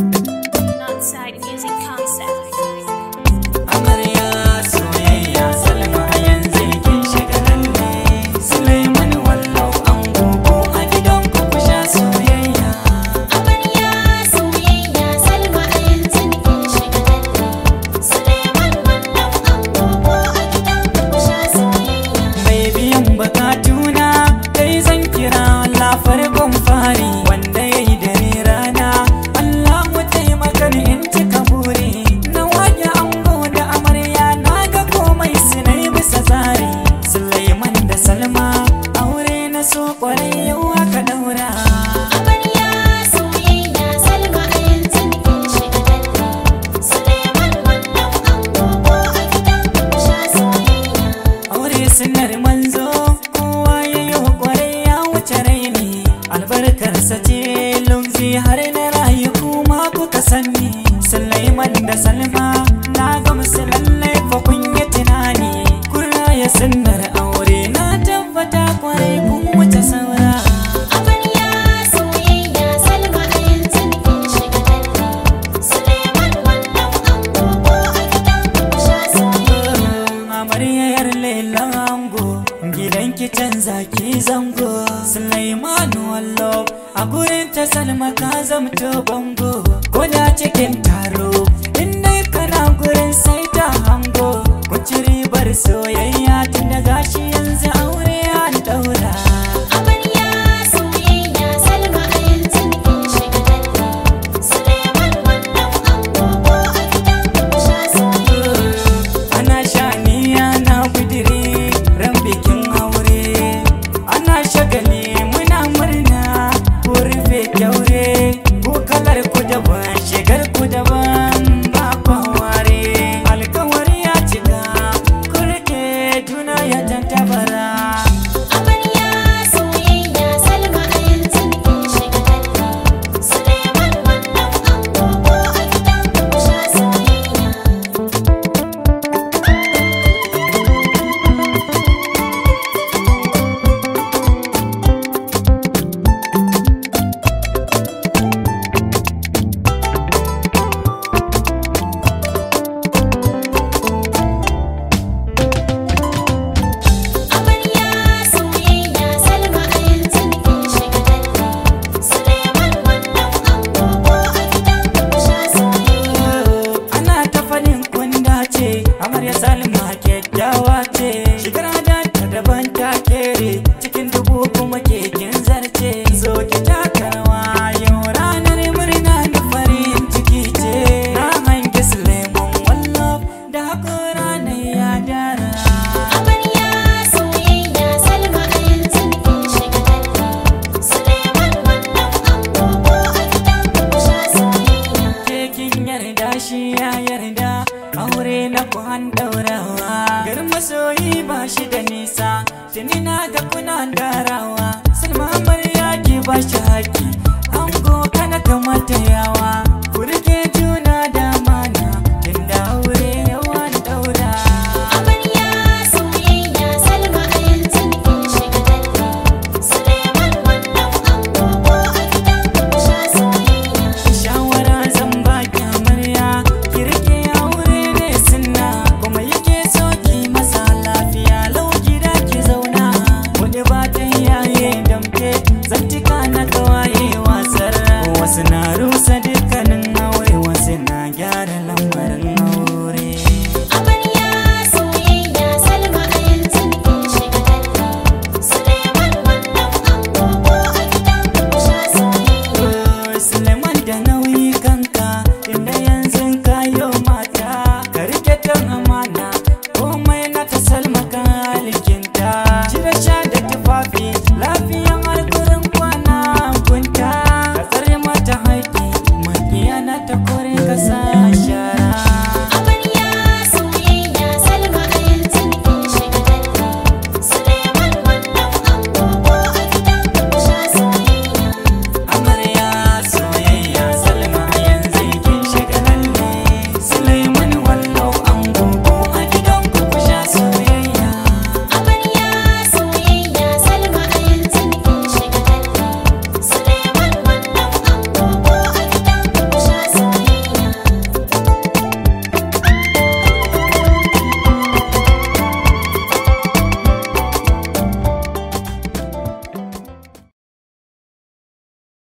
Northside Music Concept. Amarya soyayya Salma yanzu kin shiga lalle. Suleiman wallau ango ko a gidan ku ku sha soyayya. Amarya soyayya Salma a yanzu kin shiga lalle. Suleiman wannan ango ko a gidan ku ku sha soyayya. Mai biyan bukatuna kai zan kira Allah farkon fari, wanda ya yi dare rana Allah mu taimaka ni in cika buri. Na wage ango da amarya na ga komai sinai bisa tsari. Suleiman da Salma aure na so kwarai yau aka daura. Amarya soyayya Salma a yanzu kin shiga lalle. Suleiman wannan ango ko a gidan ku ku sha soyayya. Aure sunar manzo kowa ya yi kwarai ya wuce raini. Albarkarsa ce lumzi har na rayu kuma kuka sani. Sulaiman da Salma na gamsu lallai fa kun yi tunani. Kun raya sunnar aure na tabbata kwarai kun wuce saura. Amarya soyayya Salma a yanzu kin shiga lalle. Suleiman wannan ango ko a gidan ku ku sha soyayya. Amaryar Lailan ango gidan ki canza ki zango. Sulaimanu wallo a gurin ta Salma ka zamto bango. Ko da cikin taro in dai kana gurin sai ta hango. Ku ci ribar soyayya tun da gashi yanzu aure an daura. Amarya soyayya Salma a yanzu kin shiga lalle. Suleiman wannan ango ko a gidan ku ku sha soyayya. Ana shani ana bidiri ran bikin aure. Ana shagali muna murna ku rufe kyaure. Ku kalar ku daban shigar ku daban ba kwa ware. Alkawari ya cika ku rike juna ya tantabara. Amarya soyayya Salma a yanzu kin shiga lalle. Suleiman wannan ango ko a gidan ku ku sha soyayya. Amarya soyayya Salma a yanzu kin shiga lalle. Suleiman wannan ango ko a gidan ku ku sha soyayya. Ana ta faɗin kunda ce, amarya Salma kyakkyawa ce. Shigar da ta daban ta kere, cikin dubu kuma keken zarce. Zo ki taka rawa yau ranar murna da farin ciki ce. Na hangi Suleiman wallo da hakora na ya dara. Amarya soyayya Salma a yanzu kin shiga lalle. Suleiman wannan ango ko a gidan ku ku sha soyayya. Kekin yarda shi ya yarda aure na ku an daurawa. Garin masoyi ba shi da nisa tuni na ga kuna darawa. Salma amarya ki ba shi haƙi ango kana kamata yawa.